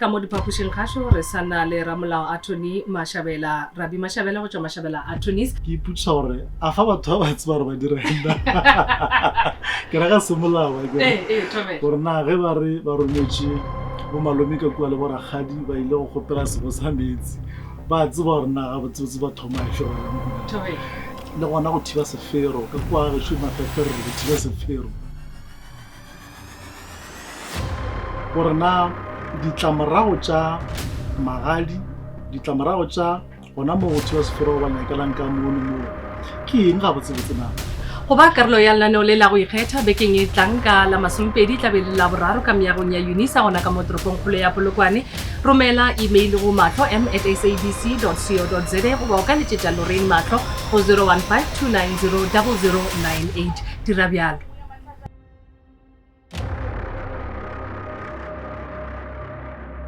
Ka mo diphapošing gašo re sa na le ramolao Attorney Mashabela, Rabi Mashabela go tšwa Mashabela Attorneys. Ke ipotšiša gore a fa batho ba ba tseba gore ba dira eng na. Ke ra ka semolao akere. Ee, ee, thobela. Gore na ge ba re ba rometše bo malome ka kua le bo rakgadi ba ile go kgopela sebo sa meetse, ba tseba gore na gabotsebotse ba thoma efe gona mo. Thobela. Le gona go thiba sefero, ka kua ga gešo Mafefe re re go thiba sefero. Gore na ditlamorago tša magadi, ditlamorago tša gona mo go thiba sefero goba nyakelang ka mono moo ke eng gabotsebotse na? Go ba karolo ya lenaneo le la go ikgetha bekeng e tlang ka la masomepedi tla be le Laboraro ka meagong ya Unisa gona ka mo toropongkgolo ya Polokwane. Romela email go mahlo m at sabc dot co dot za goba o ka letšetša Lorraine Mahlo go 015 290 0098. Dira bjalo.